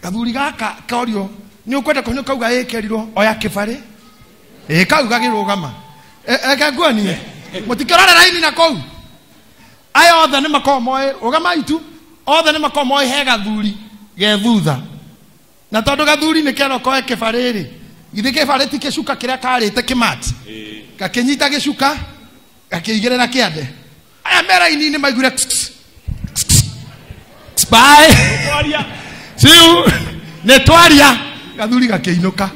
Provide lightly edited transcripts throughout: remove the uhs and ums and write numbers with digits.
Gathuri gaka korio ni ukwenda kũhanyũka kauga ĩkerirwo oya kĩbarĩ ĩ kau gagĩrũgama eke nguonie mũtikĩrore raini na kũu aya othe nĩ makoragwo moĩ rũgama itu othe nĩ makoragwo moĩ he gathuri ge thutha na tondũ gathuri nĩ kerwo koe kĩbarĩ rĩ githĩ kĩbarĩ ti gĩcuka kĩrĩa karĩte kĩmati gakĩnyita gĩcuka gakĩigĩrĩra kĩande aya me raini-inĩ maiguire bye see you nĩ twaria gathuri gakĩinũka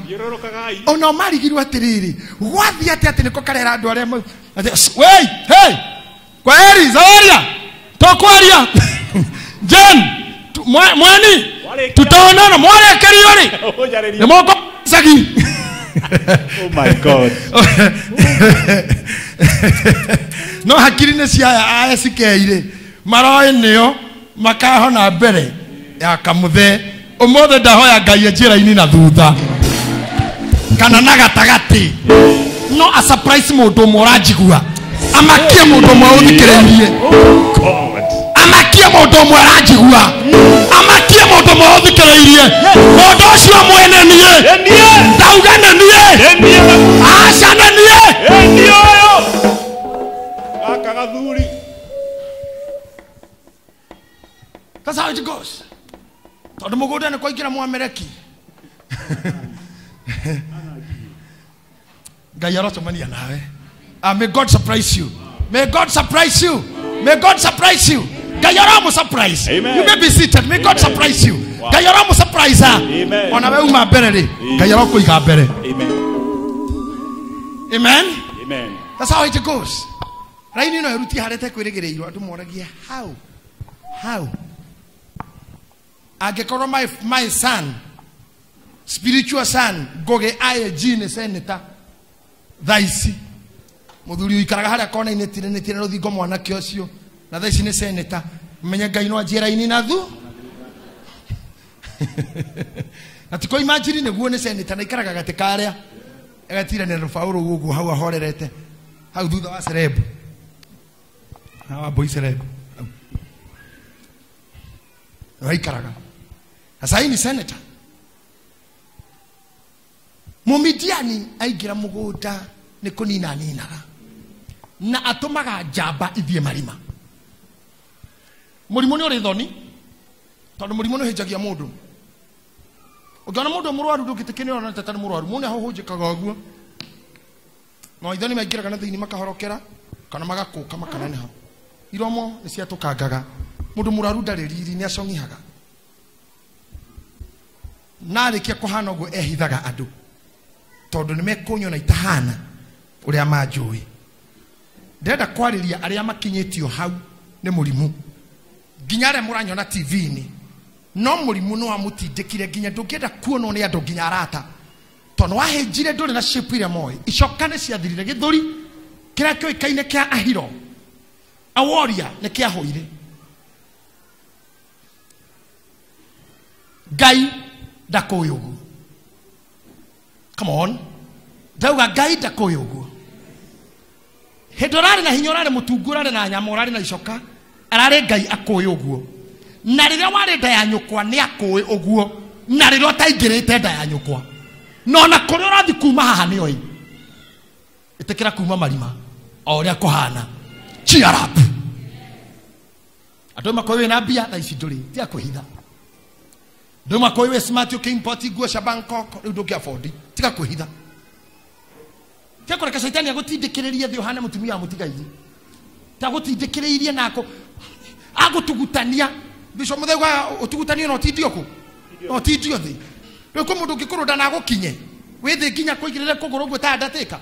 ona marigirwo atĩrĩrĩ gwathiĩ atĩ atĩ nĩko karera andũ arĩa wei hey kwaheri zawaria tokwaria Jen mweni tutaonana mwarekerio rĩ nĩ moko sagi. Oh my God. No hakiri nĩ cia aya cikeire maroĩ nĩo makahona mbere ya kamuthe ũmũthĩ ndahoya Ngai njĩra-inĩ na thutha kana na gatagatĩ no a surprise mũndũ ũmwe ũranjigua amakie mũndũ ũmwe ũthikĩrĩirie amakie mũndũ ũmwe ũranjigua amakie mũndũ ũmwe ũthikĩrĩirie mũndũ ũcio mwene niĩ ndauga nĩ niĩ aca nĩ niĩ gaka gathuri. That's how it goes. Tondũ mũgũnda nĩ kwaingĩra mwamereki Ngai arocemania nawe. May God surprise you. May God surprise you. May God surprise you. Ngai aramu surprise. Amen. You may be seated. May God surprise you. Ngai aramu surprise. Amen. Ona we uma mbere rĩ Ngai arokũiga mbere. Amen. Amen. Amen. That's how it goes. Raini no ĩrutie harĩa ĩtekwĩrĩgĩrĩirwo andũ moragie how how angĩkorwo my son spiritual son Ngũgĩ IAG nĩ senator thaa ici mũthuri ũikaraga harĩa kona-inĩ tiranĩtie na rũthingo mwanake ũcio na thaa ici nĩ senator menye Ngai no anjie raini na thu na ti kũimagine nĩguo nĩ senator na ikaraga gatĩ karĩa agatirania rũbaũ rũu ũguo hau ahorerete hau thutha wa cerebu hawa boy cerebu aikaraga sasa hii ni senator Mumidiani aingĩra mũgũnda nĩ kũnina ninaga na atũmaga njamba ithiĩ marima. Mũrimũ nĩ ũrĩ thoni tondũ mũrimũ nĩ ũhĩnjagia mũndũ. Ũngĩona mũndũ mũrwaru ndũngĩtĩkĩra ona ta nĩ mũrwaru mũndũ ahũhũnjĩkaga ũguo no ithoni maingĩraga na thĩinĩ makahorokera kana magakũka makaneneha. Iromo nĩ ciatũkangaga. Mũndũ mũrwaru ndarĩ riri nĩ acong'ihaga na arĩkia kũhana ũguo ehithaga andũ tondũ nĩ mekũnyona itahana ũrĩa manjũĩ. Ndĩrenda kwarĩria arĩa makinyĩtio hau nĩ mũrimũ nginya arĩa mũranyona TV-inĩ no mũrimũ nĩ wamũtindĩkire nginya ndũngĩenda kuonwo nĩ andũ nginya arata tondũ wahĩnjire ndũrĩ na shape ĩrĩa moĩ. Icoka nĩ ciathirire gĩthũri kĩrĩa kĩũĩkaine kĩa ahiro a warrior nĩ kĩahũire. Ngai ndakũĩ ũguo. Come on. Ndauga Ngai ndakũĩ ũguo. Hĩndĩ ũrarĩ na hinya ũrarĩ mũtungu ũrarĩ na nyama ũrarĩ na icoka ararĩ Ngai akũĩ ũguo. Na rĩrĩa warĩ nda ya nyũkwa nĩ akũĩ ũguo na rĩrĩa ũtaingĩrĩte nda ya nyũkwa no na kũrĩa ũrathiĩ kuma haha nĩoĩ. Ĩtĩkĩra kuma marima o ũrĩa kũhana. Cheer up. Andũ makoĩ wĩna mbia thaa ici ndũrĩ tiga kwĩhitha. Andũ makoĩ wĩ smart ũkĩ-import nguo cia Bangkok rĩu ndũngĩ afford tiga kwĩhitha. Tiga kũreka caitani agũtindĩkĩrĩrie thĩ ũhane mũtumia wa mũtigairĩ. Tiga gũtindĩkĩrĩirie nako agũtugutania Bishop Muthaiga ũtugutanio na ũtindio kũ no ũtindio thĩ. Rĩu kwĩ mũndũ ũngĩkũrũnda na agũkinye wĩ thĩ nginya kũigĩrĩre kũgũrũ ũguo ta Undertaker.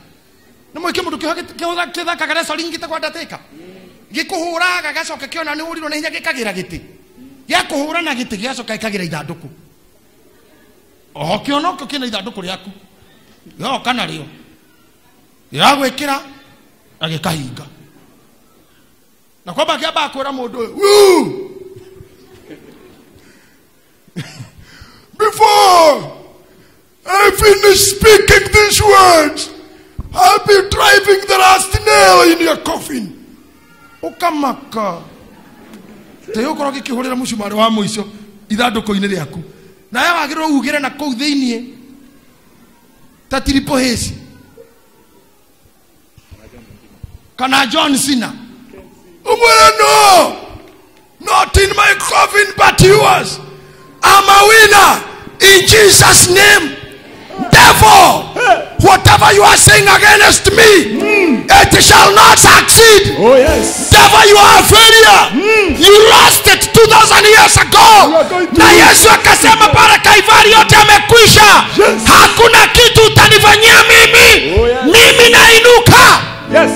Nĩ mũĩ kĩmũndũ kĩthakaga wrestling gĩtagwo Undertaker gĩkũhũraga gagacoka kĩona nĩ ũrirwo na hinya gĩkagĩra gĩtĩ gĩakũhũra na gĩtĩ gĩgacoka gĩkagĩra ithandũkũ oho kĩona kĩo kĩna ithandũkũ rĩaku gĩoka narĩo gĩgagwĩkĩra na gĩkahinga na kwamba kĩambaga kwĩra mũndũ ũyũ before I finish speaking these words I'll be driving the last nail in your coffin. Ukamaka. Te ukorwo gĩkĩhũrĩra mũcumarĩ wa mũico ithandũkũ-inĩ rĩaku. Nawe wagĩrĩirwo ugĩre na kũu thĩiniĩ ta Triple H kana John Cena. Umwere no, not in my coffin but yours. I'm a winner in Jesus' name. Therefore, whatever you are saying against me, it shall not succeed. Oh, yes. Therefore, you are a failure. You lost it 2,000 years ago. Na Yesu akasema pale Kalvari yote amekwisha. Yes. Hakuna kitu utanifanyia mimi. Oh, yes. Mimi nainuka. Yes.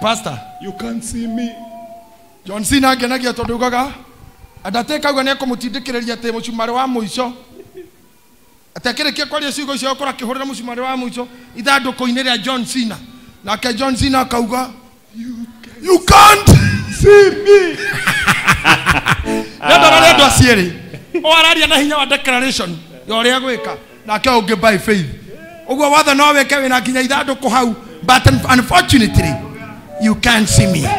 Pastor, you can't see me. John Cena angenagia tondu ugaga Undertaker auga nĩekũmũtindĩkĩrĩria atĩ mũcumarĩ wa mũico atĩ akĩrĩkia kwaria ciugo icio akorwo akĩhũrĩra mũcumarĩ wa mũico ithandũkũ-inĩ rĩa John Cena, nake John Cena akauga you can't see me. Nĩ ndora andũ acio erĩ o araria na hinya wa declaration ya ũrĩa gwĩka nake ũngĩ by faith ũguo watho no wĩke wĩna nginya ithandũkũ hau, but unfortunately you can't see me.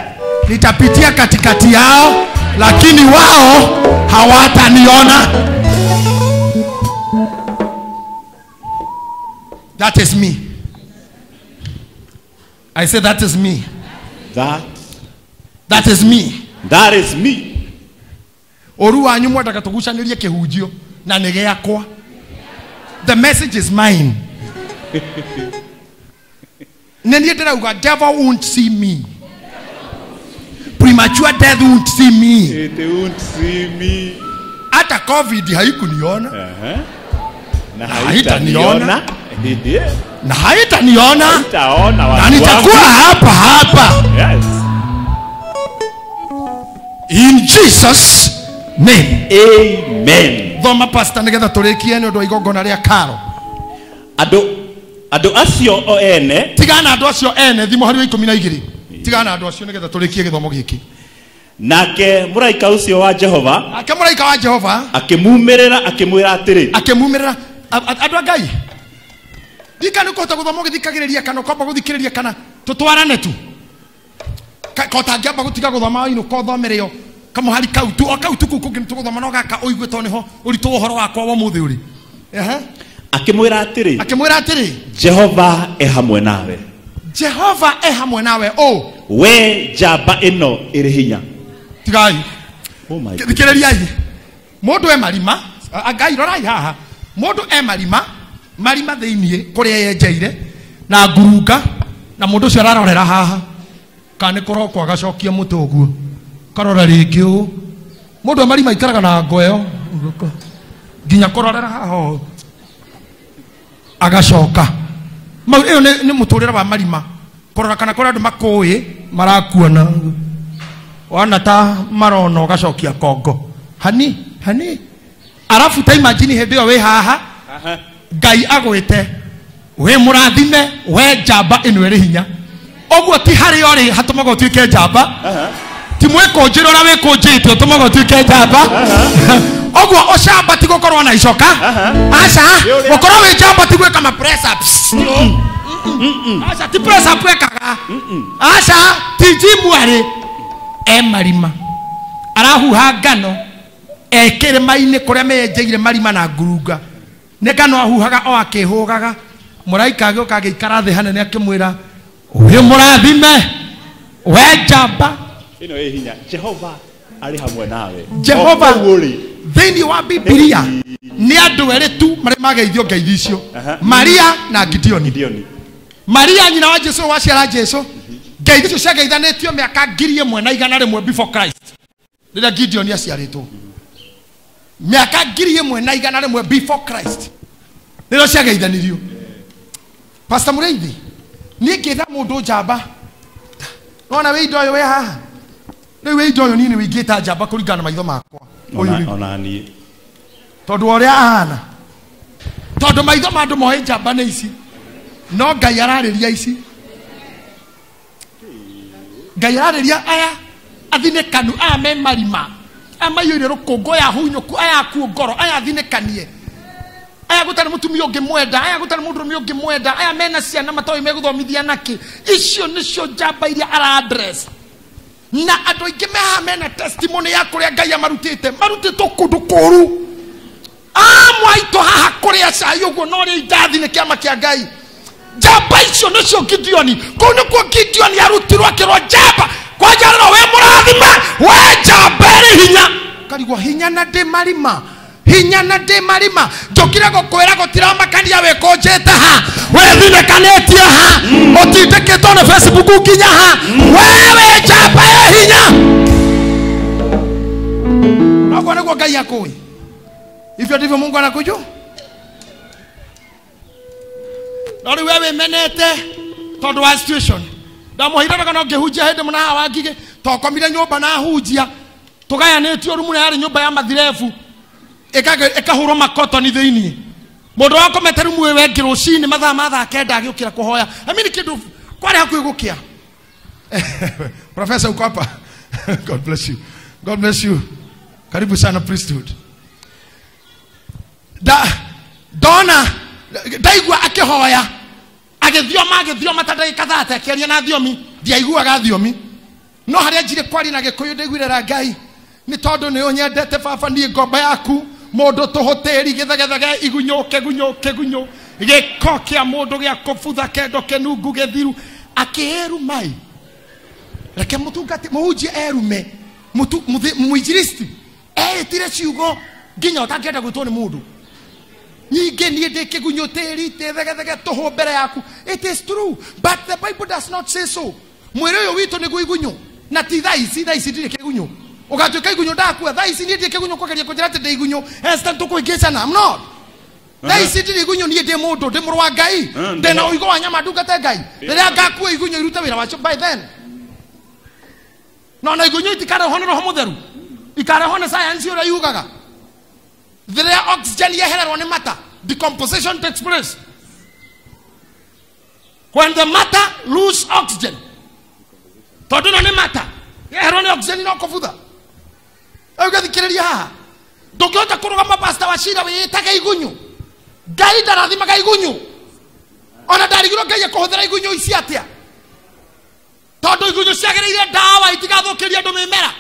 Nitapitia katikati yao lakini wao hawataniona. That is me. I say that is me. That is me. That is me. Oru wanyu mwendaga tugucanirie kihunjio na nĩ gĩakwa. The message is mine. Nĩ niĩ ndĩrauga devil won't see me. Premature death won't see me. It won't see me. Hata COVID haikuniona. Na haitaniona. Na haitaniona. Haitaona. Na nitakuwa hapa hapa. Yes. In Jesus name. Amen. Thoma pastor nigetha turikie ni undu wa igongona ria karo. Andu acio o ene. Tigana andu acio ene thimo hari wa 12. Tigana andu acio nigetha turikie githomo giki. Nake mũraika ũcio wa Jehova, nake mũraika wa Jehova akĩmumĩrĩra akĩmwĩra atĩrĩ, akĩmumĩrĩra andũ a Ngai ndika nĩ kũhota gũthoma ũgĩthikagĩrĩria kana ũkamba gũthikĩrĩria kana tũtwarane tu kotangĩamba gũtiga gũthoma wainũka ũthomere yo kamũhari kau tu o kau tu kũu kũngĩ nĩtũgũthoma no gaka ũigue tondũ nĩho ũritũ wa ũhoro wakwa wa ũmũthĩ ũrĩ. Akĩmwĩra atĩrĩ, akĩmwĩra atĩrĩ, Jehova e hamwe nawe. Jehova e hamwe nawe o we njamba ĩno ĩrĩ hinya. Tigai. Oh my God. Thikĩrĩriai. Mũndũ e marima, Ngai rorai haha. Mũndũ e marima, marima thĩiniĩ kũrĩa yenjeire na ngurunga na mũndũ ũcio ararorera haha. Kana nĩ kũrokwo agacokia mũtwe ũguo. Karora rĩngĩ ũũ. Mũndũ e marima aikaraga na ngo ĩyo nginya kũrorera haha ũũ. Agacoka. Mau ĩyo nĩ mũtũrĩre wa marima. Kũrora kana kũrĩa andũ makũĩ marakuona. Wana ta marono gacokia kongo. Hani, hani. Arafu ta imagine hĩndĩ ĩyo wĩ haha, Ngai agwĩte, wĩ mũrathime, we njamba ĩno ĩrĩ hinya. Ũguo ti harĩa ũrĩ hatũmaga ũtuĩke njamba. Ti mwĩkũnjĩre ũrĩa wĩkũnjĩte ũtũmaga ũtuĩke njamba. Ũguo ũcamba ti gũkorwo na icoka. Aca, gũkorwo wĩ njamba ti gwĩka ma press ups. Aca, ti press up wĩkaga. Aca, ti gym arĩ. E marima arahuha ngano e kĩrĩma-inĩ kũrĩa meyenjeire marima na ngurunga nĩ ngano ahuhaga o akĩhũgaga. Mũraika agĩũka agĩikara thĩ hanene akĩmwĩra wĩ mũrathime we njamba ĩno ĩ hinya. Jehova arĩ hamwe nawe. Jehova thĩinĩ wa Bibilia nĩ andũ erĩ tu marĩa mageithio ngeithi icio, Maria na Gideoni. Maria nyina wa Jesu waciara Jesu. Ngeithi icio ciageithanĩtio mĩaka 1100 before Christ rĩrĩa Gideon aciarĩtwo. Mĩaka 1100 before Christ rĩrĩa ciageithanirio. Pastor Mũrĩithi, niĩ ngĩtha mũndũ njamba nona wĩ indo ũyũ wĩ haha rĩu wĩ indo ũyũ niĩ nĩ wĩingĩta njamba kũringana na maitho makwa ona niĩ tondũ ũrĩa ahana tondũ maitho ma andũ moĩ njamba nĩ ici no Ngai ararĩria ici. Ngai ararĩria aya athinĩkanu aya me marima aya maiyũire rũkũngũ aya hunyũku aya akuũ ngoro aya athinĩkanie aya gũtarĩ mũtumia ũngĩmwenda aya gũtarĩ mũndũrũme ũngĩmwenda aya mena ciana matoĩ megũthomithia nakĩ. Icio nĩcio njamba iria ara address. Na andũ aingĩ me haha mena testimony ya kũrĩa Ngai amarutĩte, marutĩtwo kũndũ kũũru. Mwaitũ haha kũrĩa cai ũguo no rĩa indathi nĩ kĩama kĩa Ngai. Njamba icio nĩcio Gideoni. Kũu nĩkuo Gideoni arutirwo akĩrwo njamba. Kwanja rĩro wĩ mũrathime, we njamba ĩrĩ hinya. Karigwo hinya na ndĩ marima. Hinya na ndĩ marima. Njũkire gũkwĩra gũtiramakania wĩkũnjĩte ha, wĩthinĩkanĩtie ha, ũtindĩkĩtwo nĩ Facebook nginya ha, we wĩ njamba ĩ hinya. Noguo nĩguo Ngai akũĩ. Hivyo ndivyo Mungu anakujua. No rĩu we wĩmenete tondũ wa situation. Ndamũhĩire no ngĩhunjia hĩndĩ mũna haha wa Ngigĩ, tokomire nyũmba na hunjia, tũgayanĩtio rumu yarĩ nyũmba ya mathirebu, ĩkahũrwo makotoni thĩinĩ. Mũndũ wakomete rumu ĩyo ĩngĩ rũcinĩ mathaa ma thaa kenda agĩũkĩra kũhoya. I mean kĩndũ kwarĩ hakuhĩ gũkĩa. Professor uko hapa. God bless you. God bless you. Karibu sana priesthood. Ndona ndaigua akĩhoya, agĩthioma ta ndagĩka thate akĩaria na thiomi, ndiaiguaga thiomi. No harĩa njire kwaria na Gĩkũyũ ndaiguire ra Ngai, nĩ tondũ nĩ ũnyendete baba, niĩ ngomba yaku, mũndũ tũhũtĩri gĩthegethege igunyũ kĩgunyũ kĩgunyũ, gĩko kĩa mũndũ gĩa kũbutha kendo kĩnungu gĩthiru, akĩĩrumai. Reke mũtungati mũhunjie erume, mũinjilisti eĩtire ciugo nginya ũtangĩenda gwĩtwo nĩ mũndũ. Nyingĩ niĩ ndĩ kĩgunyũ tĩri tĩthegethege tũhũ mbere yaku. It is true, but the Bible does not say so. Mwĩrĩ ũyũ witũ nĩguo igunyũ, na ti thaa ici, thaa ici ndirĩ kĩgunyũ. Ũgatuĩka igunyũ ndakua, thaa ici niĩ ndirĩ kĩgunyũ kũgeria kũnjĩra atĩ ndĩ igunyũ. Esther tũkũhĩngĩcana, I'm not. Thaa ici ndirĩ igunyũ, niĩ ndĩ mũndũ, ndĩ mũrũ wa Ngai, ndĩ na ũigũ wa nyama ndungate Ngai. Rĩrĩa ngakua igunyũ irute wĩra wacio by then. No na igunyũ itikarehwo nĩ Roho Mũtheru, ikarehwo nĩ science ũrĩa yugaga. Rĩrĩa oxygen yehererwo nĩ matter, decomposition takes place. When the matter lose oxygen, tondũ ĩno nĩ matter, yeherwo nĩ oxygen no kũbutha. Ũgathikĩrĩria haha, ndũngĩhota kũrũgama pastor wa cira wĩĩtage igunyũ. Ngai ndarathimaga igunyũ. Ona ndarigirwo Ngai ekũhũthĩra igunyũ ici atĩa, tondũ igunyũ ciagĩrĩire ndawa itigathũkĩrie andũ mĩmera.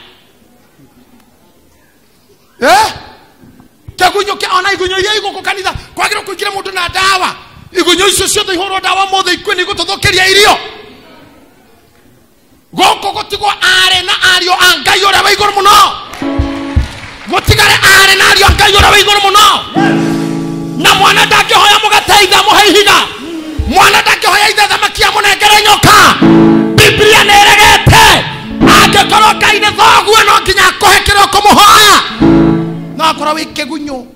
Kĩgunyũ kĩa ona igunyũ iria igũkũ kanitha kwagĩrĩirwo kũingĩra mũndũ na ndawa. Igunyũ icio ciothe ihũrwo ndawa mothe ikue nĩ igũtũthũkĩria irio. Gũkũ gũtigwo aarĩ na ariũ a Ngai ũrĩa wĩ igũrũ mũno. Gũtigare aarĩ na ariũ a Ngai ũrĩa wĩ igũrũ mũno. Na mwana ndangĩhoya mũgate ithe amũhe ihiga. Mwana ndangĩhoya ithe thamaki amũnengere nyoka. Biblia nĩ ĩregete. Angĩkorwo Ngai nĩ thoguo no nginya akũhe kĩrĩa ũkũmũhoya. No akorwo wĩ kĩgunyũ,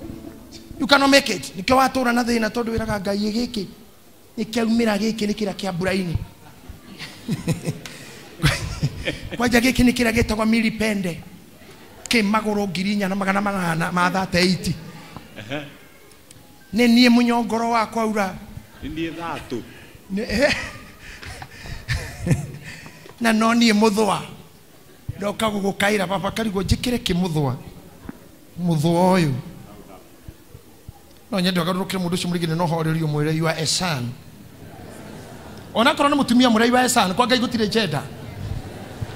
you cannot make it. Nĩkĩo watũra na thĩna tondũ wĩraga Ngai gĩkĩ nĩkĩaumĩra, gĩkĩ nĩ kĩrĩa kĩa mbura-inĩ. Kwanja gĩkĩ nĩ kĩrĩa gĩtagwo milipende, kĩ magũrũ 4880 ma 38. Nĩ niĩ mũnyongoro wakwa ura. Nĩ niĩ thatũ. Na no niĩ mũthũa. Ndoka gũgũkaĩra baba karigwo njĩkĩre kĩmũthũa. Mũthũa ũyũ. No nyende ũgarũrũkĩre mũndũ ũcio mũrigĩrĩ no horerio mwĩre you are a son. Onakorwo nĩ mũtumia mwĩre you are a son, kwa Ngai gũtirĩ gender.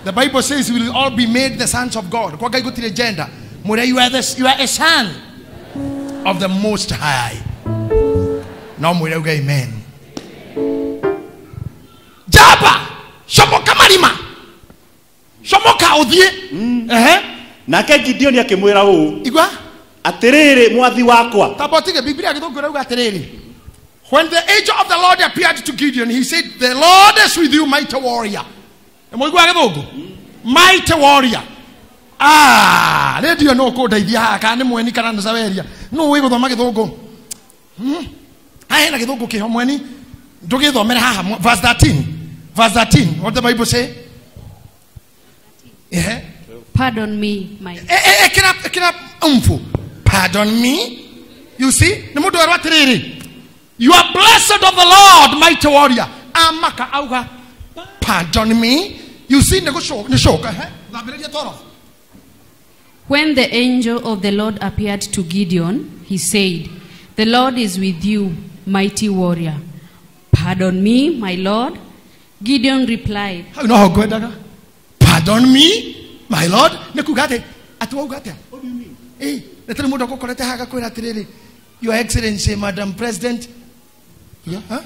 The Bible says we will all be made the sons of God. Kwa Ngai gũtirĩ gender. Mwĩre you are a son of the Most High. No mwĩre uge amen. Jaba, comoka marima. Comoka ũthiĩ. Nake Gideoni akĩmwĩra ũũ. Igua? Atĩrĩrĩ mwathi wakwa. Tambotige Biblia gĩthũngũ ĩrauga atĩrĩrĩ. When the angel of the Lord appeared to Gideon, he said, the Lord is with you, mighty warrior. Mũigua gĩthũngũ? Mighty warrior. Ah, radio no kũndeithia haha kana nĩ mweni kana nĩ Saweria. Nũ ũĩ gũthoma gĩthũngũ? Haha hena gĩthũngũ kĩho mweni. Ndũgĩthomere haha verse 13. Verse 13. What the Bible say? Yeah. Pardon me, my Kira umfu. Pardon me. You see? Nĩ mũndũ werwo atĩrĩrĩ. You are blessed of the Lord, mighty warrior. Amaka auga. Pardon me. You see, nĩ gũcoka. Thambĩrĩria toro. When the angel of the Lord appeared to Gideon, he said, the Lord is with you, mighty warrior. Pardon me, my Lord. Gideon replied, How no ngwendaga? Pardon me, my lord. Nĩ kuga atĩ atĩ wauga atĩa? What do you mean? Nĩ tũrĩ mũndũ agũkorete haha agakwĩra atĩrĩrĩ, Your Excellency, Madam President. Yeah, huh?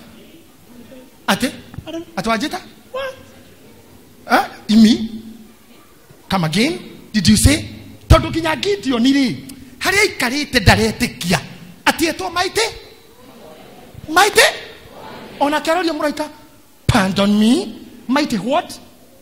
Ate? Ate wajita? What? Huh? Imi? Come again? Did you say? Tondu kinya Gideon rĩ, harĩa aikarĩte ndaretĩkia atĩ etwo maite? Maite? Ona kĩaroria mũraika, pardon me, mighty what?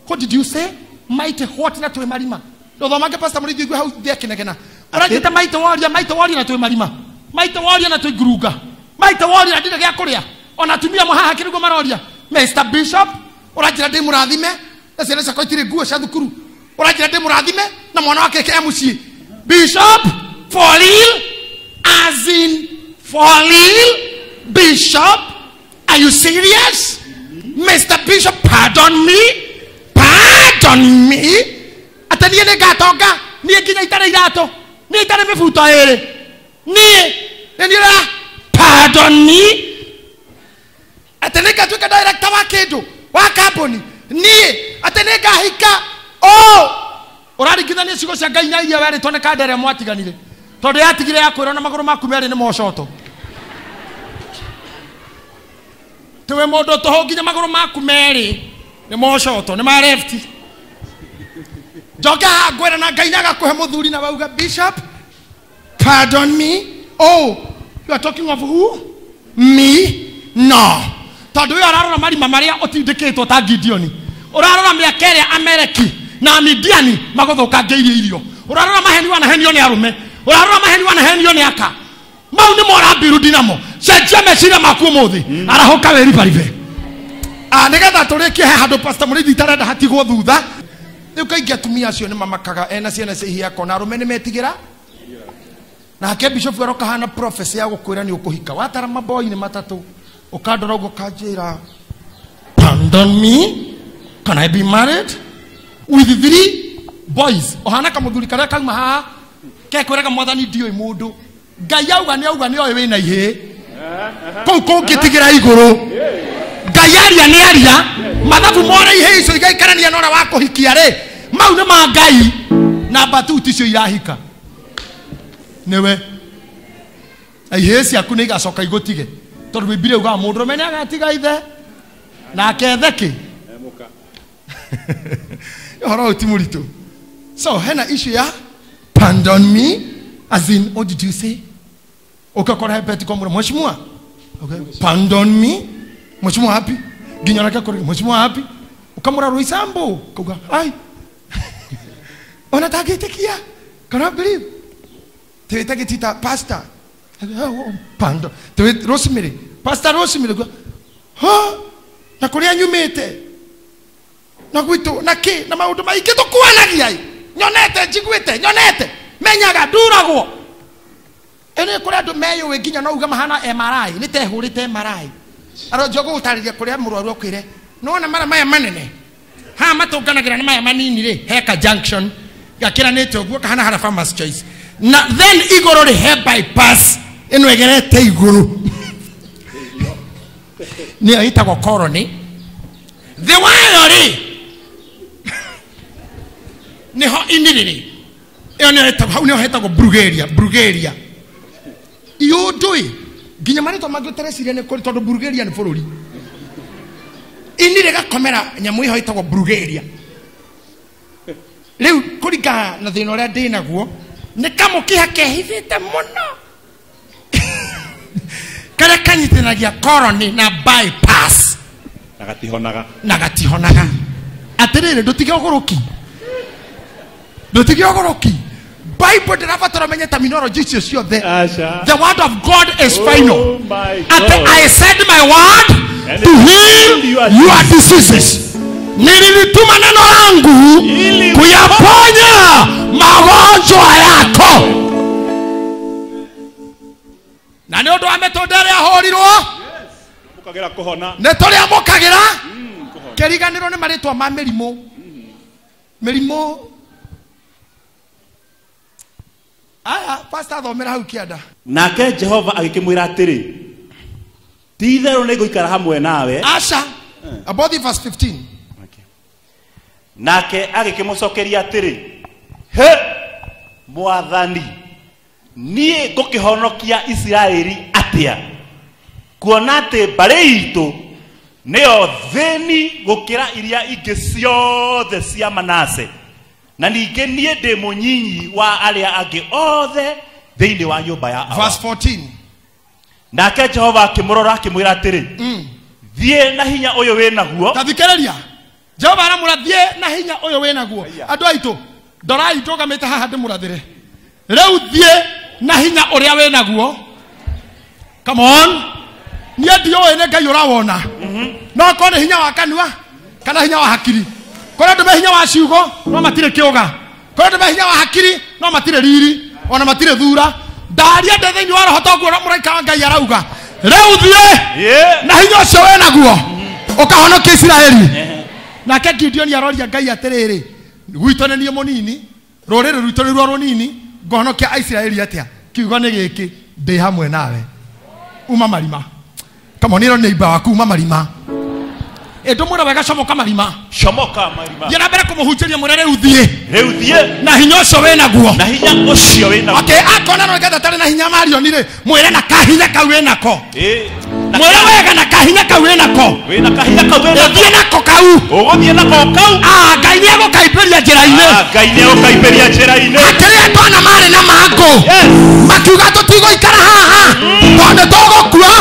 What did you say? Mighty what na twĩ marima. Ndũthomange Pastor Mũrĩithi ũigue hau thĩ akĩnegena. Ũranjĩta mighty warrior na twĩ marima. Mighty warrior na twĩ ngurunga. Mighty warrior ndirĩ gĩa kũrĩa. Ona atumia amwe haha kĩrĩguo maroria. Mr. Bishop, ũranjĩra ndĩ mũrathime na ciana ciakwa itirĩ nguo cia thukuru. Ũranjĩra ndĩ mũrathime na mwana wake e mũciĩ. Bishop, for real? As in, for real? Bishop, are you serious? Mr. Bishop, pardon me? Pardon me? Atĩ niĩ nĩ ngatonga, niĩ nginya itarĩ iratũ, niĩ itarĩ mĩbuto ĩrĩ. Niĩ, nĩ niĩ ũra, pardon me? Atĩ nĩ ngatuĩka director wa kĩndũ, wa kambuni, niĩ, atĩ nĩ ngahika. Oh! Ũraringithania ciugo cia Ngai na iria werĩtwo nĩ kanda ĩrĩa mwatiganire. Tondũ yatigire yakwĩrwo na magũrũ maku merĩ nĩ mocoto. Tiwe mũndũ tũhũ nginya magũrũ maku merĩ nĩ mocoto, nĩ ma left. Njoke haha ngwĩra na Ngai nĩagakũhe mũthuri na wauga, Bishop, pardon me? Oh, you are talking of who? Me? No. Tondũ ũyũ ararora marima marĩa ũtindĩkĩtwo ta Gideoni. Ũrarora mĩaka ĩrĩa Ameleki na Midiani magũthũkangĩirie irio. Ũrarora maheni wanahenio nĩ arũme. Ũrarora maheni wanahenio nĩ aka. Mau nĩ morambirundi namo. Cenjia meciria maku ũmũthĩ. Arahũka wĩribaribe. Nĩgetha tũrĩkie he handũ Pastor Mũrĩithi itarenda hatigwo thutha. Rĩu kaingĩ atumia acio nĩ mamakaga ena ciana cia ihĩĩ akona arũme nĩ metigĩra. Nake Bishop aroka hana prophecy ya gũkwĩra nĩ ũkũhika. Watara maboi nĩ matatũ. Ũkandora ũguo ũkanjĩra, pardon me? Can I be married? With 3 boys. Ũhana kamũthuri karĩa kauma haha kekwĩraga mwathani ndiũĩ mũndũ. Ngai auga nĩ auga nĩ oĩ wĩna ihĩĩ. Kũu kũngĩtigĩra igũrũ. Ngai aria nĩ aria. Mathabu more ihĩĩ icio igaikarania na ũrĩa wa kũhikia rĩ. Mau nĩ ma Ngai. Namba 2 ticio irahika. Nĩwe. Na ihĩĩ ciaku nĩ igacoka igũtige. Tondũ Bibilia yugaga mũndũrũme nĩ agatiga ithe nake ethe kĩ? Ũhoro ũyũ ti mũritũ. So hena issue ya pardon me, as in what did you say? Ũkakora he peti kwa mũra mheshimiwa. Okay. Pardon me? Mheshimiwa hapi? Nginya nake kũrĩ mheshimiwa hapi? Ukamũra Roysambu, kauga ai. Ona tagĩtĩkia. Cannot believe. Twĩtagĩtita pastor. Pardon. Twĩ Rosemary. Pastor Rosemary. Ha? Na kũrĩa nyumĩte. Na gwitũ na kĩ na maũndũ maingĩ tũkuanagia. Nyonete njiguĩte, nyonete. Menyaga nduragwo. Ĩnĩ kũrĩa andũ meyũĩ nginya no uge mahana MRI, nĩ tehũrĩte MRI. Aronjwo gũgũtarĩria kũrĩa mũrwaru akwĩre, nĩwona mara maya manene. Haha matũnganagĩra na maya manini rĩ, heka junction. Gakĩranĩte ũguo kahana hara Farmers Choice. Na then igũrũ rĩ he bypass ĩno ĩgerete igũrũ. Nĩyo ĩtagwo colony. Thĩ wayo rĩ nĩho inĩrĩrĩ. Ĩyo nĩyo ĩtagwo, hau nĩho hetagwo Bulgaria, Bulgaria. Iũndũ nginya marĩtwa mangĩ ũtareciria nĩ kũrĩ tondũ Bulgaria nĩ bũrũri. Ini rĩgakomera nyamũ ĩho ĩtagwo Bulgaria. Rĩu kũringana na thĩna ũrĩa ndĩ naguo nĩ kamũkiha kehithĩte mũno karĩa kanyitithanagia colony na bypass na gatihonaga. Na gatihonaga. Atĩrĩrĩ ndũtige ũgũrũki. Ndũtige ũgũrũki. Bible ndĩrabatara ũmenye terminology icio ciothe. The word of God is final. Oh my God. I said my word and to heal your diseases. Nililituma neno langu kuyaponya magonjwa yako. Na nĩ ũndũ wa mĩtũnda ĩrĩa ahũrirwo, Mũkagĩra kũhona. nĩ tũrĩamũkagĩra. Kĩriganĩrwo nĩ marĩtwa ma mĩrimũ. Mĩrimũ. Aya, pastor thomera hau kĩanda. Nake Jehova agĩkĩmwĩra atĩrĩ, ti itherũ nĩngũikara hamwe nawe. Aca. About the verse 15. Okay. Nake agĩkĩmũcokeria atĩrĩ, he mwathani, niĩ ngũkĩhonokia Isiraeli atĩa, kuona atĩ mbarĩ itũ nĩyo thĩni gũkĩra iria ingĩ ciothe cia Manase, na ningĩ niĩ ndĩ mũnyinyi wa arĩa angĩ othe thĩinĩ wa nyũmba ya awa. Verse 14. Nake Jehova akĩmũrora akĩmwĩra atĩrĩ, thiĩ na hinya ũyũ wĩ naguo. Tathikĩrĩria. Jehova aramwĩra thiĩ na hinya ũyũ wĩ naguo. Andũ aitũ, ndorai ndũgamĩte haha ndĩmũrathĩre. Rĩu thiĩ na hinya ũrĩa wĩ naguo. Come on. Niĩ ndiũĩ nĩ Ngai ũrawona. No korwo nĩ hinya wa kanua kana hinya wa hakiri. Korwo ndũme hinya wa ciugo no matirĩ kĩũga. Korwo ndũme hinya wa hakiri no matirĩ riri ona matirĩ thura. Ndaria ndĩ thĩinĩ wa roho toguo mũraika wa Ngai arauga. Rĩu thiĩ na hinya ũcio wĩ naguo ũkahonokia Isiraeli. Nake Gideoni aroria Ngai atĩrĩrĩ, gwitũ nĩ niĩ mũnini, rũrĩrĩ rwitũ nĩruo rũnini, ngũhonokia Aisiraeli atĩa? Kiugo nĩ gĩkĩ, ndĩ hamwe nawe. Uma marima. Come on, nĩ neighbor waku, uma marima. Ĩndũmwĩra wega, comoka marima. Comoka marima. Thiĩ na mbere kũmũhunjĩria mwĩre rĩu thiĩ. Rĩu thiĩ. Na hinya ũcio wĩ naguo. Na hinya ũcio wĩ naguo. Okay, akona no nĩgetha atarĩ na hinya Marioni rĩ, mwĩre na kahinya kau wĩ nako. Mwĩre wega na kahinya kau wĩ nako. Wĩ na kahinya kau wĩ nako. Thiĩ nako kau. Ũgũthiĩ nako kau. Ah, Ngai nĩ egũkaimbĩria njĩra-inĩ. Ah, Ngai nĩ egũkaimbĩria njĩra-inĩ. Akĩrĩ andũ ana marĩ na mangũ. Yes. Makiuga tũtigũikara haha tondũ tũgũkua,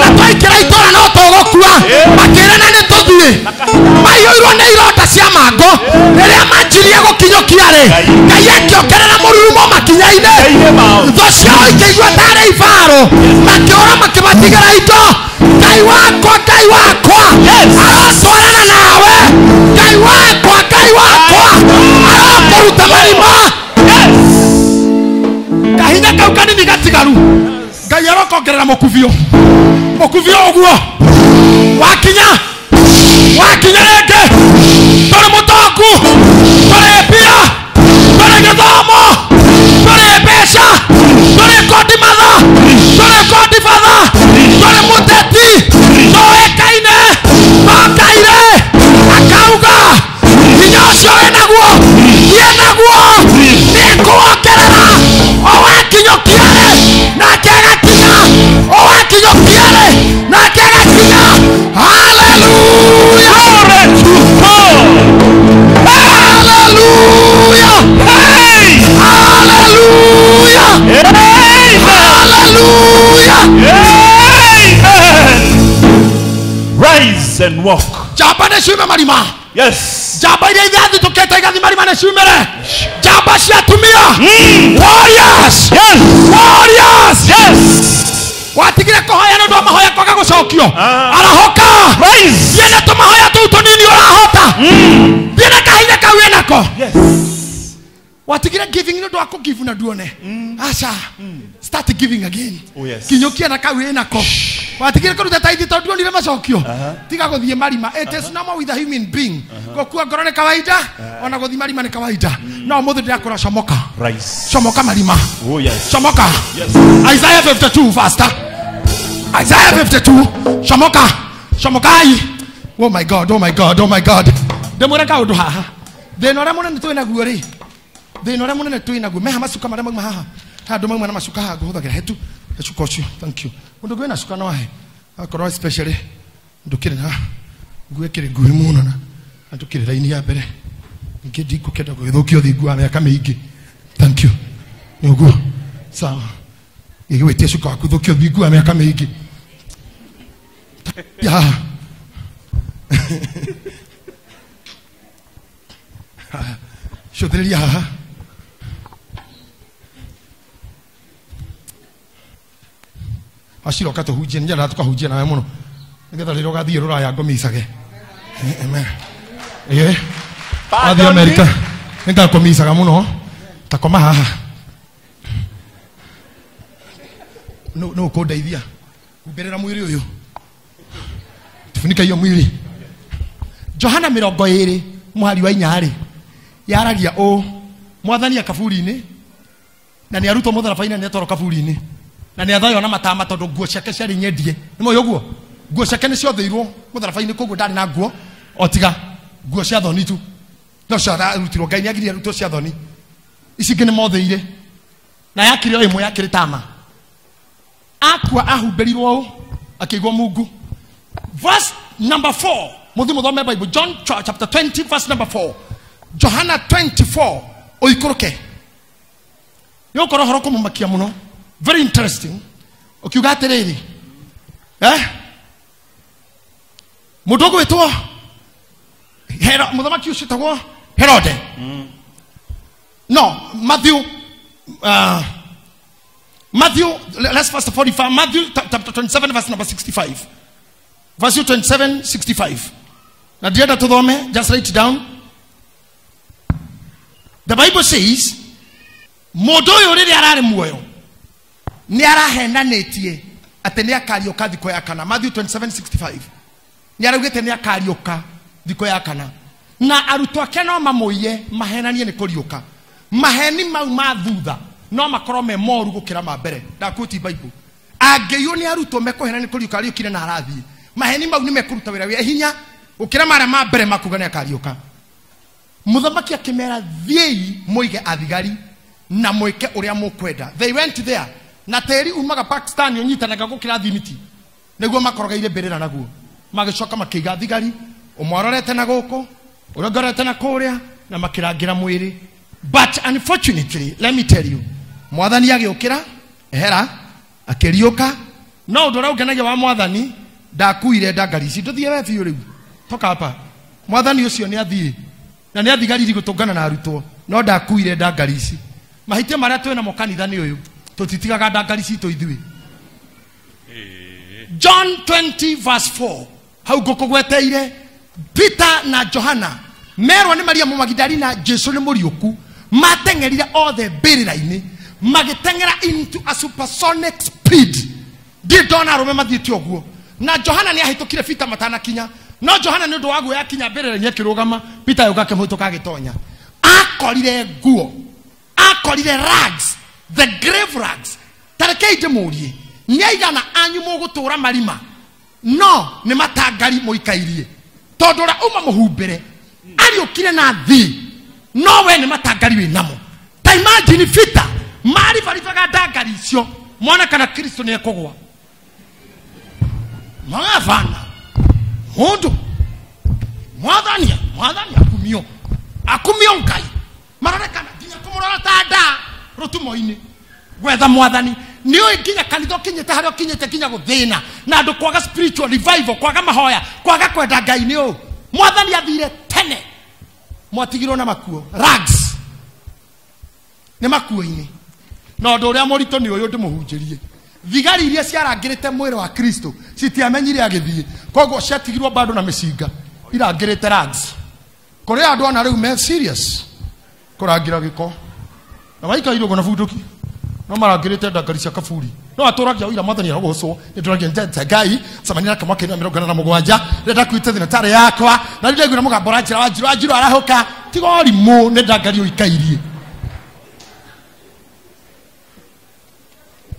na twaingĩra itũũra no tũgũkua. Makĩrana nĩ tũthiĩ. Maiyũirwo nĩ ironda cia mangũ. Rĩrĩa manjirie gũkinyũkia rĩ, Ngai akĩongerera mũrurumo makinya-inĩ. Thũ ciao ikĩigua tarĩ ibaro, makĩũra makĩmatigĩra indo. Ngai wakwa, Ngai wakwa, arotwarana nawe. Ngai wakwa, Ngai wakwa, arokũruta marima. Kahinya kau kanini gatigaru, Ngai arokongerera mũkubio. Mũkubio ũguo wakinya, wakinya rĩngĩ. Tũrĩ mũtongu, tũrĩ mbia, tũrĩ gĩthomo, tũrĩ mbeca, tũrĩ godmother, tũrĩ godfather, tũrĩ mũteti, tũĩkaine, tokaire. Akauga hinya ũcio wĩ naguo, thiĩ naguo, nĩngũwongerera. O wakinyũkia rĩ, nake agakinya. O wakinyũkia rĩ, nake agakinya. Hallelujah! Glory to God! Hallelujah! Hey! Hallelujah! Amen! Hallelujah! Amen! Rise and walk. Njamba nĩ ciume marima. Yes. Njamba iria ithathitũkĩte igathiĩ marima nĩ ciumĩre. Njamba cia atumia. Warriors. Yes. Warriors. Yes. Watigire kũhoya nĩ ũndũ wa mahoya kwaga gũcokio. Arahũka. Rise. Thiĩ na tũmahoya tũu tũnini ũrahota. Thiĩ na kahinya kau wĩ nako. Yes. Watigire giving nĩ ũndũ wa kũgive na nduone. Aca. Start giving again. Oh, yes. Kinyũkia na kau wĩ nako. Watigire kũruta taithi tondũ nduonire macokio. Tiga gũthiĩ marima. It is normal with a human being. Gũkua ngoro nĩ kawaida, ona gũthiĩ marima nĩ kawaida. No ũmũthĩ ndĩrakũra comoka. Rise. Comoka marima. Oh, yes. Comoka. Yes. Isaiah 52 faster. Isaiah 52. Comoka. Comokai. Oh my God, oh my God, oh my God. Ndĩmwĩre kaũndũ haha. Thĩna ũrĩa mũnene twĩ naguo rĩ, thĩna ũrĩa mũnene twĩ naguo, meha macuka marĩa mauma haha. Haha andũ mauma na macuka haha ngũhũthagĩra hetu. Cuka ũcio, thank you. Mũndũ ũngĩ wĩna cuka no ahe. Akorwo especially ndũkĩrĩ na nguo ĩkĩrĩ nguhĩ mũno na ndũkĩrĩ raini ya mbere. Ningĩ ndingũkĩenda gũgĩthũkia ũthingu wa mĩaka mĩingĩ. Thank you. Nĩ ũguo. Sawa. Gĩgĩwĩtie cuka waku thũkia ũthingu wa mĩaka mĩingĩ. Ya. Cũthĩrĩria haha. Aciroka tũhunjie, nĩnyendaga tũkahunjia nawe mũno nĩgetha rĩrĩa ũgathiĩ rũraya ngũmicage. Amen. Ĩĩ. Wathiĩ Amerika nĩngakũmicaga mũno. Ta koma haha. Nũ ũkũndeithia? Humbĩrĩra mwĩrĩ ũyũ. Tufunike hiyo mwili. Johana 20 mũhari wa 4 rĩ, yaragia ũũ, mwathani akaburi-inĩ na nĩ arutwo mũtharaba-inĩ na nĩ atwarwo kaburi-inĩ na nĩ athaywo na matama tondũ nguo ciake ciarĩ nyendie. Nĩ moĩ ũguo? Nguo ciake nĩ ciothĩirwo mũtharaba-inĩ, koguo ndarĩ na nguo o tiga nguo cia thoni tu. No cio arutirwo Ngai nĩ agirie arutwo cia thoni. Ici ingĩ nĩ mothĩire. Na yakĩrĩ o ĩmwe yakĩrĩ tama. Akua ahumbĩrirwo ũũ akĩigwo mungu. Verse number 4. Muthi muthome Bible John chapter 20 verse number 4. Johana 24 ũikũrũke. Nĩ ũkorwo ũhoro kũmũmakia mũno. Very interesting. Ũkiuga atĩrĩrĩ. Mũndũ ũgwĩtwo mũthamaki ũcio wĩtagwo Herode. No, Matthew Matthew, let's first of all refer Matthew chapter 27 verse number 65. Verse 27 65. Na ndienda tuthome, just write it down. The Bible says, mũndũ ũyũ rĩrĩa ararĩ muoyo nĩ arahenanĩtie atĩ nĩ akariũka thikũ ya kana. Matthew 27:65. Nĩ araugĩte nĩ akariũka thikũ ya kana. Na arutwo ake no mamũiye mahenanie nĩ kũriũka. Maheni mau ma thutha no makorwo me moru gũkĩra ma mbere. Ndakuti Bible. Angĩiywo nĩ arutwo mekũhenania nĩ kũriũka ariũkire na arathiĩ. Maheni mau nĩ mekũruta wĩra wĩ hinya gũkĩra marĩa ma mbere makuga nĩ akariũka. Mũthamaki akĩmera thiĩi mũige athigari na mwĩke ũrĩa mũkwenda. They went there. Na tĩri umaga Pakistan ũnyitanaga gũkĩra thimiti. Nĩguo makorogeire mbĩrĩra naguo. Magĩcoka makĩiga thigari, ũmwe arorete na gũkũ, ũrĩa ũngĩ arorete na kũrĩa, na makĩrangĩra mwĩrĩ. But unfortunately, let me tell you, mwathani agĩũkĩra, ehera, akĩriũka. No ũndũ ũrĩa ũngenagia wa mwathani, ndakuire ndangari ici. Ndũthiĩ we biũ rĩu. Toka hapa. Mwathani ũcio nĩ athiĩ. Na nĩ athigari gũtũngana na arutwo. No ndakuire ndangari ici. Mahĩtia marĩa twĩ namo kanitha-inĩ ũyũ, tũtitigaga ndangari citũ ithuĩ. John 20 verse 4. Hau ngũkũgweteire Peter na Johana merwo nĩ Mariamu Magdalena Jesu nĩ mũriũku, mateng'erire othe mbĩrĩra-inĩ, magĩteng'era into a supersonic speed. Ndirĩ ndona arũme mathiĩte ũguo. Na Johana nĩ ahĩtũkire Peter matanakinya. No Johana nĩ ũndũ wa guoya akinya mbĩrĩra-inĩ akĩrũgama, Peter agĩũka akĩmũhĩtũka agĩtonya. Akorire nguo, akorire rags, the grave rags. Ta rekei ndĩmũrie, nĩ aigana anyu mũgũtũra marima no nĩ matangari mũikairie, tondũ ũrĩa uma mũhumbĩre ariũkire na thĩ, no we nĩ matangari wĩ namo. Ta imagine Peter maribaribaga ndangari icio mwana kana Kristo nĩ ekũgwa. Magabana mũndũ mwathani mwathani akumio akumio Ngai marorekana nginya kũmũrora ta nda rũtumo-inĩ gwetha mwathani. Nĩ ũĩ nginya kanitha ũkinyĩte harĩa ũkinyĩte nginya gũthĩna na andũ kwaga spiritual revival, kwaga mahoya, kwaga kwenda Ngai. Nĩ ũũ mwathani athire tene, mwatigirwo na makuo rags nĩ makuo-inĩ. Na ũndũ ũrĩa mũritũ nĩ ũyũ ndĩmũhunjĩrie, thigari iria ciarangĩrĩte mwĩrĩ wa Kristo citiamenyire agĩthiĩ, koguo ciatigirwo bado na mĩcinga irangĩrĩte rags. Kũrĩ andũ ona rĩu me serious kũrangĩra gĩko na maikairwo ũguo na bunduki, no marangĩrĩte ndangari cia kaburi. No atũragia ũira mwathani arogocwo, nĩ ndũragia njete Ngai cemania nake mwaka-inĩ wa 47 rĩrĩa ndakuĩte thĩna tarĩ yakwa, na rĩu ndaiguire mũgambo ũranjĩra Wanjiru, Wanjiru arahũka. Tiga ũrimũ, nĩ ndangari ũikairie.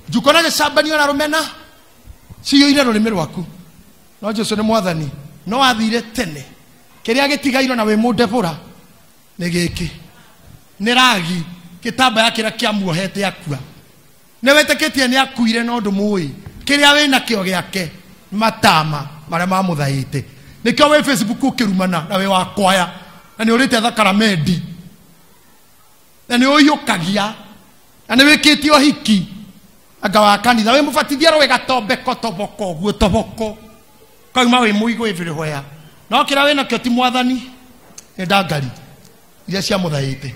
Njukona gĩcambanio na rũmena ciyũire rũrĩmĩ rwaku. No Jesu nĩ mwathani, no athire tene. Kĩrĩa gĩtigairwo na wĩ mũndebũra nĩ gĩkĩ, nĩ ragi gĩtambaya kĩrĩa kĩamuohete akua. Nĩ wĩtĩkĩtie nĩ akuire no ndũmũĩ. Kĩrĩa wĩ nakĩo gĩake matama marĩa mamũthaĩte. Nĩkĩo wĩ Facebook ũkĩrumana na wĩ wa kwaya na nĩ ũrĩte thakaramendi na nĩ ũiyũkagia na nĩ wĩkĩtie ũhiki anga wa kanitha wĩ mũbatithie rũĩ gatombeko toboko ũguo toboko kauma wĩ mũigũ everywhere. No kĩrĩa wĩ nakĩo ti mwathani, nĩ ndangari iria ciamũthaĩte.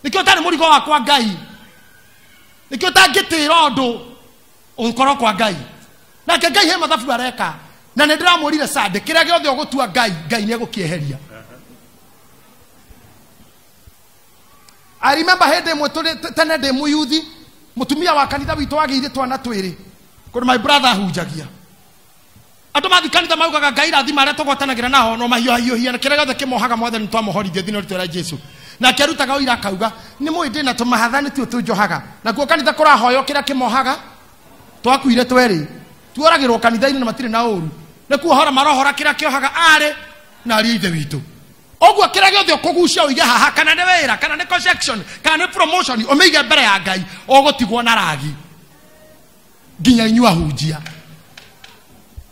Nĩkĩo ũtarĩ mũrigo wakwa Ngai, nĩkĩo ũtangĩtĩra ũndũ ũkorwo kwa Ngai. Nake Ngai he mathabu areka, na nĩ ndĩramwĩrire Sunday, kĩrĩa gĩothe ũgũtua Ngai, Ngai nĩ egũkĩeheria. I remember hĩndĩ ĩmwe tũrĩ tene ndĩ mũyuthi, mũtumia wa kanitha witũ wagĩire twana twĩrĩ, kũndũ my brother ahunjagia. Andũ mathiĩ kanitha maugaga Ngai rathima arĩa tũgwatanagĩra nao, no mahiũhahiũhia na kĩrĩa gĩothe kĩmohaga mwathani twamũhorithia thĩinĩ wa rĩĩtwa rĩa Jesu. Nake arutaga ũira akauga, nĩ mũĩ ndĩ na tũmahatha nĩtuo tũnjohaga. Nakuo kanitha kũrahoywo kĩrĩa kĩmohaga, twakuire twerĩ, tuoragĩrwo kanitha-inĩ na matirĩ na ũru. Nĩ kuohora marohora kĩrĩa kĩohaga arĩ na ariũ a ithe witũ. Ũguo kĩrĩa gĩothe ũkũgucia ũige haha, kana nĩ wĩra, kana nĩ connection, kana nĩ promotion, ũmĩige mbere ya Ngai, ũgũtigwo na ragi. Nginya inyuĩ ahunjia.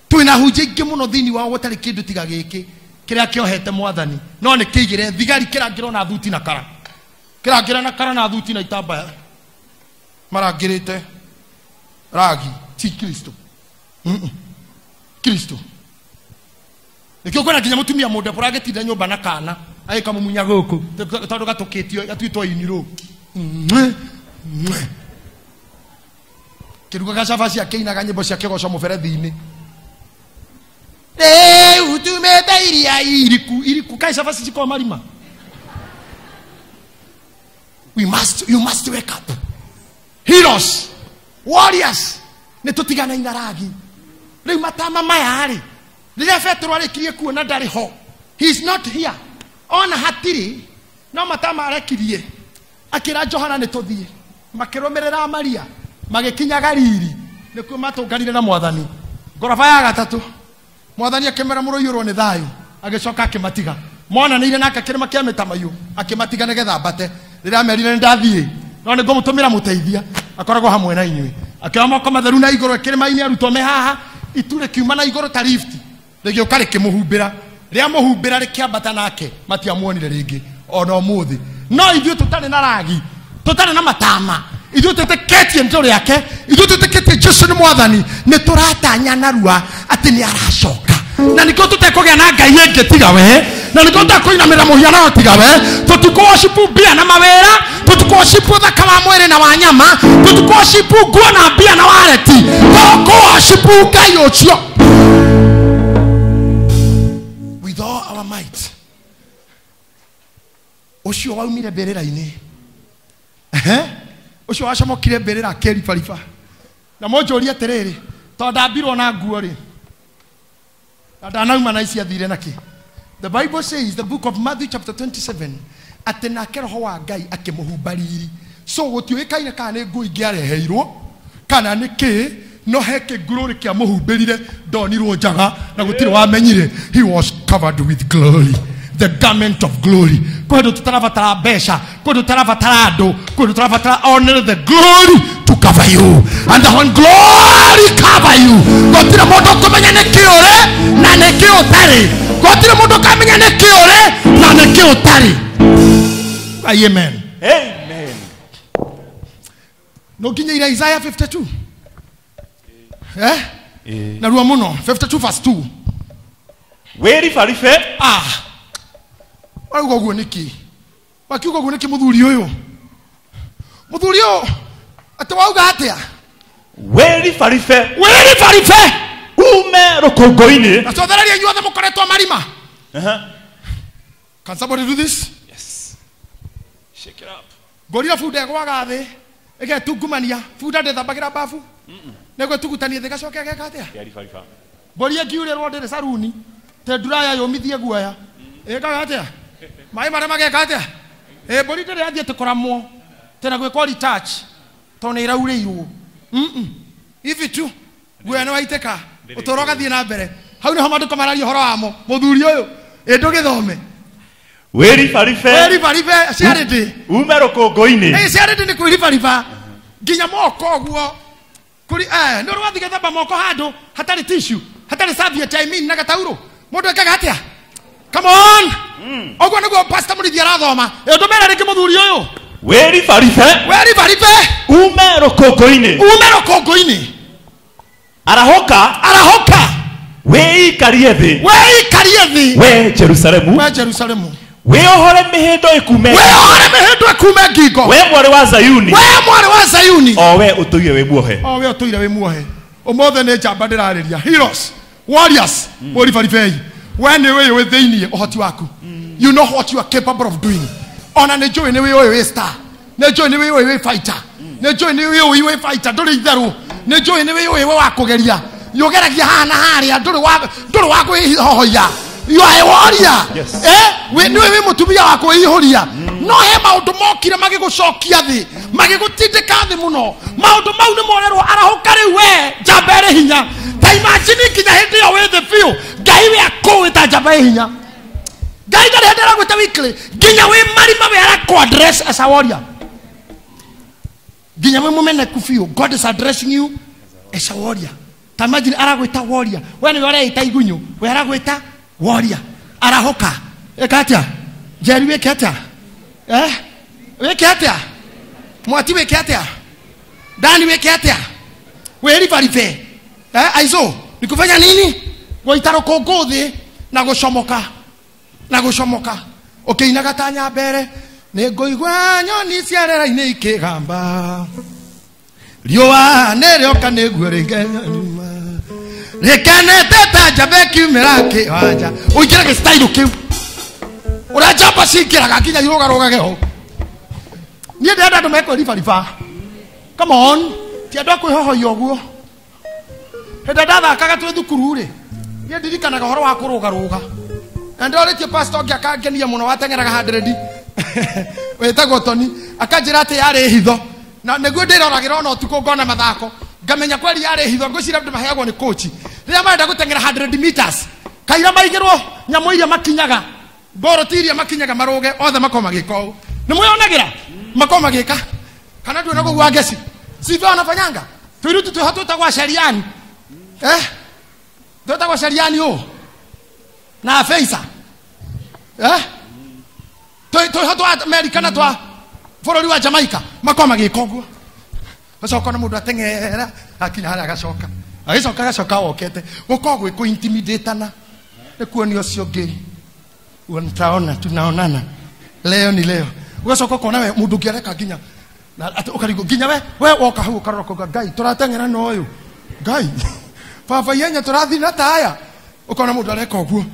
Twĩna ahunjia aingĩ mũno thĩinĩ wao gũtarĩ kĩndũ tiga gĩkĩ kĩrĩa kĩohete mwathani, no nĩ kĩigĩre thigari kĩrangĩrwo na thuti na kara, kĩrangĩra na kara na thuti na itambaya, marangĩrĩte ragi ti Kristo. Kristo. Nĩkĩo kwĩna nginya mũtumia mũndebora agĩtinda nyũmba na kana agĩkamumunya gũkũ tondũ gatũkĩtio gatuĩtwo inirũ. Kĩrugaga cabaci akĩinaga nyĩmbo cia kĩgoco mũberethi-inĩ. Rĩu tumĩte iria iriku iriku, kaĩ cabaci cikoragwo marima. You must wake up. Heroes, warriors, nĩ tũtigane na ragi. Rĩu matama maya rĩ, rĩrĩa Petero arĩkirie kuona ndarĩ ho, he is not here, ona hatirĩ, no matama arekirie akĩra Johana nĩ tũthiĩ. Makĩrũmĩrĩra Maria magĩkinya Galili, nĩkuo matũnganire na mwathani. Ngoroba ya gatatũ mwathani akĩmera mũrũiyũrwo nĩ thayũ, agĩcoka akĩmatiga. Monanĩire nake kĩrĩma kĩa mĩtamaiyũ, akĩmatiga nĩgetha ambate. Rĩrĩa amerire nĩ ndathiĩ, no nĩ ngũmũtũmĩra mũteithia akoragwo hamwe na inyuĩ. Akĩoya moko matheru na igũrũ kĩrĩma-inĩ, arutwo me haha, itu rĩkiuma na igũrũ ta lift, rĩgĩũka rĩkĩmũhumbĩra. Rĩamũhumbĩra rĩkĩambata nake, matiamuonire rĩngĩ ona ũmũthĩ. No ithuĩ tũtarĩ na ragi, tũtarĩ na matama, ithuĩ twĩtĩkĩtie ndeto rĩake, ithuĩ twĩtĩkĩtie Jesu nĩ mwathani, nĩ tũratanya narua atĩ nĩ aracoka. Na nĩkĩo tũtekũgĩa na Ngai ĩngĩ tiga we, na nĩkĩo tũtekũinamĩrĩra mũhianano tiga we. Tũtikũworship mbia na mawĩra, tũtikũworship ũthaka wa mwĩrĩ na wa nyama, tũtikũworship nguo na mbia na wareti, tũkũworship Ngai ũcio with all our might. Ũcio waumire mbĩrĩra-inĩ, ũcio wacomokire mbĩrĩra akĩribariba. Na mũnjũrie atĩrĩrĩ, tondũ ndambirwo na nguo rĩ, na ndanauma na ici athire nakĩ? The Bible says, the book of Matthew chapter 27, atĩ nake roho wa Ngai akĩmũhumba riri. So gũtiũĩkaine kana nĩ nguo ingĩ areheirwo kana nĩ kĩ, no he kĩngurũrĩ kĩamũhumbĩrire, ndonirwo njaga na gũtirĩ wamenyire. He was covered with glory, the garment of glory. Kwĩ andũ tũtarabatara mbeca, kwĩ andũ tũtarabatara andũ, kwĩ andũ tũtarabatara only the glory to cover you. And when glory cover you, gũtirĩ mũndũ ũkũmenya nĩ kĩ ũrĩ na nĩ kĩ ũtarĩ. Gũtirĩ mũndũ ũkamenya nĩ kĩ ũrĩ na nĩ kĩ ũtarĩ. Amen. Amen. No nginya Isaiah 52. Narua mũno, 52 verse 2. Wĩribaribe. Warauga ũguo nĩkĩ? Wakiuga ũguo nĩkĩ mũthuri ũyũ? Mũthuri ũyũ atĩ wauga atĩa? Wĩribaribe. Wĩribaribe ume rũkũngũ-inĩ. Na cothereria inyuothe mũkoretwo marima. Can somebody do this? Yes. Shake it up. Ngorire bunda ĩgwaga thĩ ĩgetungumania, bunda ndĩthambagĩra babu, nĩguo ĩtugutanie thĩ ĩgacoka ĩgeka atĩa? Mbũri ĩngiurĩrwo ndĩrĩ caruni, te nduraya yũmithie guoya, ĩkaga atĩa? Maĩ marĩa mageka atĩa? Mbũri ndĩrĩ yathiĩ atĩ kũramwo tena gwĩkwo retouch tondũ nĩ ĩraurĩirwo. Hivi tu guoya nĩ waitĩka, ũtũũro ũgathiĩ na mbere. Hau nĩho maandĩko mararia ũhoro wamo. Mũthuri ũyũ, ĩ ndũgĩthome. Wĩribaribe. Wĩribaribe ciarĩndĩ. Ume rũkũngũ-inĩ. Ciarĩndĩ nĩ kwĩribariba nginya moko ũguo. Kũri nĩ ũrĩ wathiĩ gũthamba moko handũ hatarĩ tissue, hatarĩ serviette, I mean, na gataurũ. Mũndũ ekaga atĩa? Come on. Ũguo nĩguo Pastor Mũrĩithi arathoma. Ndũmere rĩngĩ mũthuri ũyũ. Wĩribaribe. Wĩribaribe. Ume rũkũngũ-inĩ. Ume rũkũngũ-inĩ. Arahũka. Arahũka. Wĩikarie thĩ. Wĩikarie thĩ. We Jerusalemu. We Jerusalemu. Wĩohore mĩhĩndo ĩkume. Wĩohore mĩhĩndo ĩkume ngingo. We mwarĩ wa Zayuni. We mwarĩ wa Zayuni. O we ũtũire wĩ muohe. O we ũtũire wĩ muohe. Ũmũthĩ nĩ njamba ndĩrarĩria. Heroes, warriors, mũribaribei. We nĩ wĩyũĩ thĩinĩ ũhoti waku. You know what you are capable of doing. Ona nĩ njũĩ nĩ wĩyũĩ wĩ star. Nĩ njũĩ nĩ wĩyũĩ wĩ fighter. Nĩ njũĩ nĩ wĩyũĩ wĩ fighter ndũrĩ itherũ. Nĩ njũĩ nĩ wĩyũĩ wĩ wa kũgeria. Yũgeragia haha na harĩa, ndũrĩ wa kwĩhohoia. You are a warrior. Yes. We nĩ wĩ mũtumia wa kwĩihũria. No he maũndũ mokire magĩgũcokia thĩ, magĩgũtindĩka thĩ mũno. Maũndũ mau nĩ morerwo, arahũka rĩu we njamba ĩrĩ hinya. Ta imagine nginya hĩndĩ ĩyo wĩ thĩ biũ, Ngai we akũĩ ta njamba ĩ hinya. Ngai ndarĩ hĩndĩ aragwĩta weekly nginya wĩ marima we arakũ address as a warrior. Nginya wĩ mũmeneku biũ, God is addressing you as a warrior. Ta imagine aragwĩta warrior, we nĩwe ũreĩta igunyũ, we aragwĩta warrior. Arahũka ĩka atĩa? Njeri wĩke atĩa? Wĩke atĩa? Mwati wĩke atĩa? Dani wĩke atĩa? Wĩribaribe. Aizo nikufanya nini? Gũita rũkũngũ thĩ na gũcomoka na gũcomoka ũkĩinaga ta nyambere nĩ ngũigua nyoni cia rĩera-inĩ ikĩgamba riũa nĩrĩoka nĩguo rĩngenyuma rĩkenete ta njamba ĩkiumĩra kĩwanja. Ũingĩre gĩcitairũ kĩu ũrĩa njamba cingĩraga nginya irũgarũgage ho. Niĩ ndĩrenda andũ mekwĩribariba. Come on, ti andũ a kwĩhohoia ũguo. Hĩndĩ ndathakaga twĩ thukuru rĩ, niĩ ndirikanaga ũhoro wa kũrũgarũga. Na ndĩrorĩtie pastor ũngĩ akangenia mũno wateng'eraga 100 wĩtagwo Tony, akanjĩra atĩ yarĩ hitho. Na nĩguo ndĩroragĩra ona ũtukũ ngona mathako ngamenya kweli yarĩ hitho. Ngwĩciria andũ maheagwo nĩ coach rĩrĩa marenda gũteng'era 100 meters, kaira maigĩrwo nyamũ iria makinyaga, boroti iria makinyaga marũge othe makorwo magĩka ũũ. Nĩ mwĩonagĩra makorwo magĩka kana ndũĩ na kũgua ngeci sivyo wanafanyanga tũirĩtu twĩho twĩtagwo Sheriani, twĩtagwo Sheriani ũũ na Feisa, twĩho twa Amerika na twa bũrũri wa Jamaica makorwo magĩka ũguo. Gacoka na mũndũ ateng'era akinya harĩa agacoka agĩcoka agacoka wokete gũkorwo gwĩ kũ intimidatana nĩ kuonia ũcio ũngĩ ntaona tunaonana leo ni leo. Ũgacoka ũkona we mũndũ ũngĩ areka nginya na ũkarigwo nginya we woka hau ũkarora ũkauga Ngai tũrateng'era na ũyũ Ngai baba ihenya tũrathiĩ na taya. Ũkona mũndũ areka ũguo.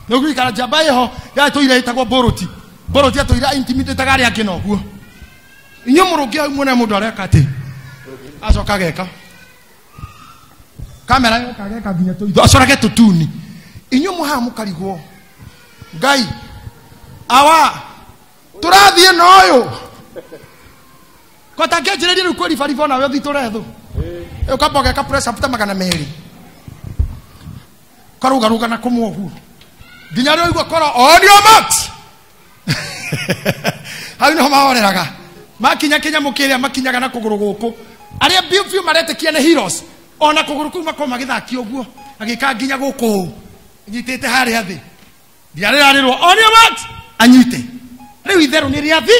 Nĩ ũgũikara njamba ĩho yatũire ĩtagwo Boroti. Boroti atũire intimidataga arĩa angĩ na ũguo. Inyuĩ mũrũngĩ hau muone mũndũ areka atĩ acoka ageka kamera yoka ageka nginya tũitho acorage tũtuni. Inyuĩ mũhaha mũkarigwo Ngai awa tũrathiĩ na ũyũ kotangĩanjĩrĩria rĩu kwĩribariba onawe ũthiĩ tũrethũ ũkamba ũgeka press up ta 200 karũgarũga na kũmwe ũguo nginya rĩo ũigua koro on your marks. Hau nĩho mahoreraga makinya kĩnyamũ kĩrĩa makinyaga na kũgũrũ gũkũ. Arĩa biũ biũ maretĩkia nĩ heroes ona kũgũrũ kũu makorwo magĩthakio ũguo agĩka nginya gũkũ nyitĩte harĩa thĩ nginya rĩrarĩrwo on your marks anyite. Rĩu itherũ nĩ rĩathi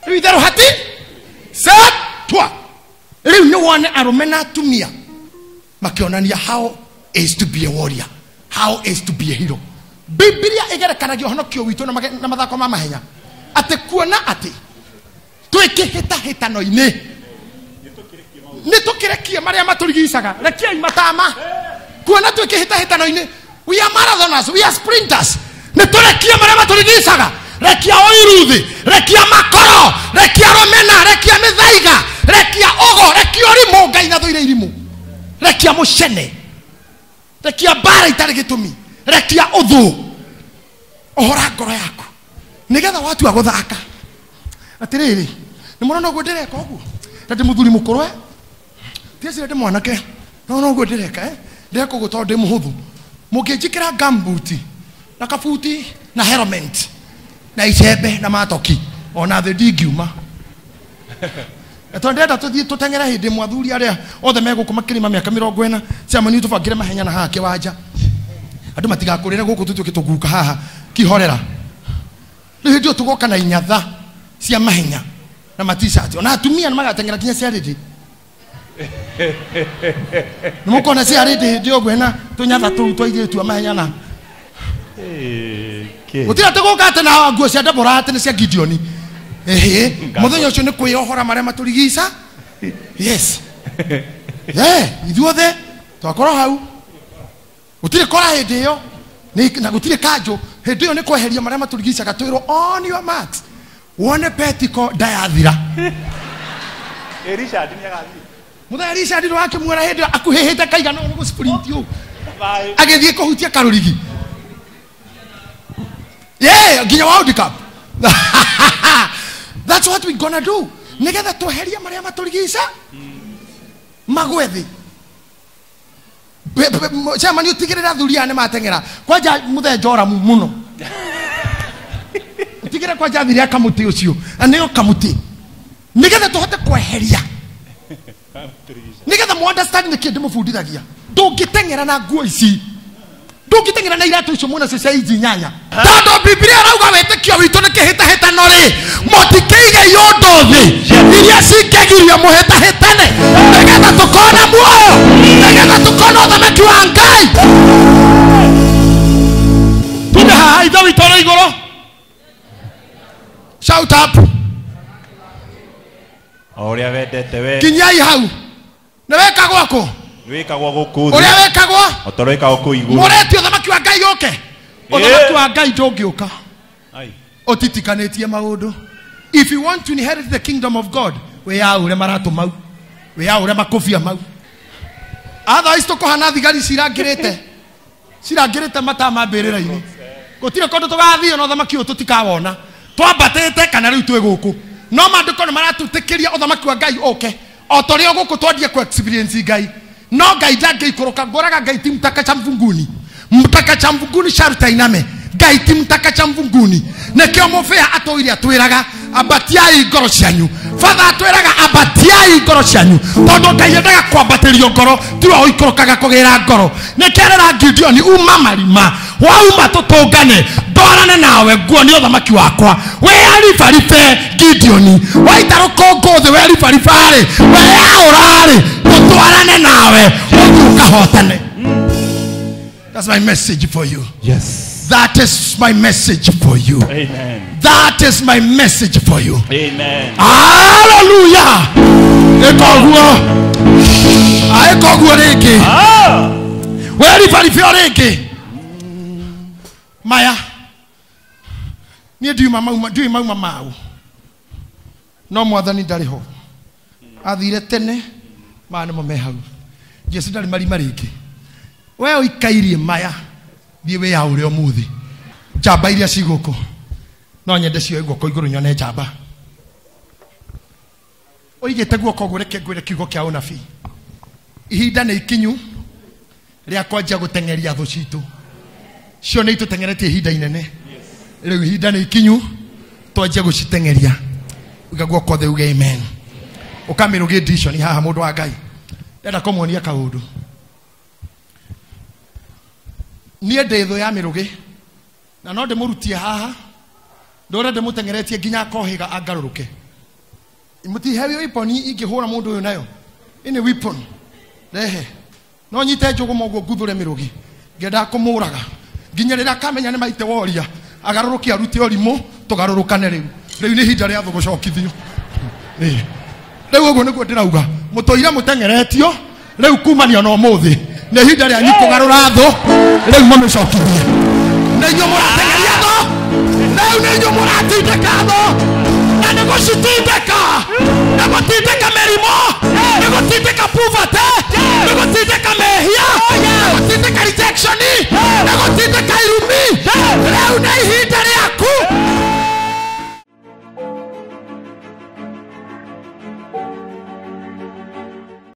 rĩu itherũ hati set twa. Rĩu nĩ wone arũme na atumia makĩonania how is to be a warrior, how is to be a hero. Biblia ĩgerekanagia ũhonokio witũ na mathako ma mahenya atĩ kuona atĩ twĩ kĩhĩtahĩtano-inĩ nĩ tũkĩrekie marĩa matũrigicaga. Rekiai matama. Kuona twĩ kĩhĩtahĩtano-inĩ, we are marathoners, we are sprinters. Nĩ tũrekie marĩa matũrigicaga. Rekia ũiru thĩ, rekia makoro, rekia rũmena, rekia mĩthaiga, rekia ũgo, rekia ũrimũ. Ngai na thũire irimũ. Rekia mũcene, rekia mbara itarĩ gĩtũmi, rekia ũthũ. Ohora ngoro yaku nĩgetha watua gũthaka. Atĩrĩrĩ, nĩ mũrona ũguo ndĩreka ũguo ta ndĩ mũthuri mũkũrũ, tiecire ndĩ mwanake, no no ũguo ndĩreka, ndĩreka ũguo tondũ ndĩ mũhũthũ. Mũngĩnjĩkĩra gumboot na kabuti na helmet na icembe na matoki ona thĩ ndingiuma. Tondũ ndĩrenda tũthiĩ tũteng'ere hĩndĩ ĩmwe athuri arĩa othe megũkũ makĩrĩma mĩaka 40 ciamani tũbangĩre mahenya na haha kĩwanja andũ matigakũrĩre gũkũ tũtuĩke tũguka haha kihorera. Rĩu hĩndĩ ĩyo tũgoka na inyatha cia mahenya na ma-t-shirt ona atumia nĩ magateng'era nginya cia rĩndĩ. Nĩ mũkona cia rĩndĩ hĩndĩ ĩyo gwena tũnyatha tũu twa airĩtu a mahenya na gũtirĩ atĩ gũka atĩ na nguo cia Deborah atĩ nĩ cia Gideon. Mũthenya ũcio nĩ kwĩyohora marĩa matũrigica. Yes. Ithuothe twakorwo hau gũtirĩ kora hĩndĩ ĩyo na gũtirĩ kanjũ hĩndĩ ĩyo nĩ kweheria marĩa matũrigicaga twĩrwo on your marks wone petiko ndayathira. Richard nĩ agathiĩ. Mũthenya Richard nĩ wakĩmuona hĩndĩ ĩyo akuhĩhĩte kaigana ũũ gũsprint ũũ agĩthiĩ kũhutia karũrigi. Yeah, nginya World Cup. That's what we gonna do. Nĩgetha tweherie marĩa matũrigica magwe thĩ. Chairman utigirira athuri aya nĩmateng'era kwanja mũthee Joramu mũno utigire kwanja athire kamũtĩ ũcio na nĩyo kamũtĩ nĩgetha tũhote kweheria nĩgetha mu understand nĩkĩ ndĩmũbundithagia ndũngĩteng'era na nguo ici ndũngĩteng'era na iratũ icio mwĩnacio cia inji inyanya tondũ Biblia ĩrauga wĩtĩkio witũ nĩ kĩhĩtahĩtano rĩ mũtikĩige iũndũ thĩ iria cingĩgiria mũhĩtahĩtane nĩgetha tũkona muoyo nĩgetha tũkona ũthamaki wa Ngai tume haha ithe witũ ũrĩ igũrũ shout up O ũrĩa wendete we kinyai hau nĩ wĩkagwo kũ wĩkagwo gũkũ thĩ ũrĩa wĩkagwo o ta ũrĩa wĩkagwo kũu igũrũ mũretie ũthamaki wa Ngai ũke ũthamaki wa Ngai ndũngĩũka ũtitikanĩtie maũndũ. If you want to inherit the kingdom of God wĩyaũre maratũ mau wĩyaũre makũbia mau otherwise tũkũhana thigari cirangĩrĩte cirangĩrĩte mataa ma mbĩrĩra-inĩ gũtirĩ kũndũ tũgathiĩ na ũthamaki ũyũ tũtikawona twambatĩte kana rĩu twĩ gũkũ no maandĩko nĩ maratũtĩkĩria ũthamaki wa Ngai ũke o ta ũrĩa gũkũ twambie ku experience Ngai no Ngai ndangĩikũrũka ngũraga Ngai ti mtaka cha mvunguni mtaka cha mvunguni sharuta iname Ngai ti mtaka cha mvunguni nĩkĩo mũbĩa atũire atwĩraga ambatiai ngoro cianyu Father atwĩraga ambatiai ngoro cianyu tondũ Ngai endaga kwambatĩrio ngoro tiwe ũikũrũkaga kũgĩra ngoro nĩkĩo arera Gideoni uma marima wauma tũtũngane ndwarane nawe nguonie ũthamaki wakwa wĩaribaribe Gideoni waita rũkũngũ thĩ weribariba-rĩ weyaũra-rĩ tũtwarane nawe ũthiĩ ũkahotane. That's my message for you. Yes. That is my message for you. Amen. That is my message for you. Amen. Hallelujah. Ĩkoguo. Ĩkoguo rĩngĩ. Weribaribe rĩngĩ. Maya. Niĩ ndiuma mauma ndiũĩ mauma mau. No mwathani ndarĩ ho. Athire tene maya nĩmo me hau. Jesu ndarĩ marima rĩngĩ. We ũikairie maya thiĩ wĩyaũre ũmũthĩ njamba iria ci gũkũ no nyende cioe guoko igũrũ nyone njamba ũigĩte guoko ũguo reke ngwĩre kiugo kĩa ũnabii ihinda nĩ ikinyu rĩa kwanjia gũteng'eria thũ citũ cio nĩ itũteng'eretie ihinda inene rĩu ihinda nĩ ikinyu twanjie gũciteng'eria uga guoko thĩ uge amen ũkamĩrũgĩ edition haha mũndũ wa Ngai ndenda kũmuonia kaũndũ niĩ ndĩ thũ ya mĩrũgĩ na no ndĩmũrutie haha ndũre ndĩmũteng'eretie nginya akohĩga angarũrũke mũtihewe weapon ingĩhũra mũndũ ũyũ nayo ĩnĩ weapon rehe no nyite njũgũma ũguo nguthũre mĩrũgĩ ngĩendaga kũmũraga nginya rĩrĩa akamenya nĩ maite woria agarũrũke arute ũrimũ tũgarũrũkane rĩu rĩu nĩ ihinda rĩa thũ gũcokithio rĩu ũguo nĩguo ndĩrauga mũtũire mũteng'eretio rĩu kumania na ũmũthĩ nĩ ihinda rĩanyu kũgarũra thũ rĩu mamĩcokithie nĩ inyuĩ mũrateng'eria thũ rĩu nĩ inyuĩ mũratindĩka thũ na nĩ gũcitindĩka nĩ gũtindĩka mĩrimũ nĩ gũtindĩka poverty nĩ gũtindĩka mehia nĩ gũtindĩka rejection nĩ gũtindĩka irumi rĩu nĩ ihinda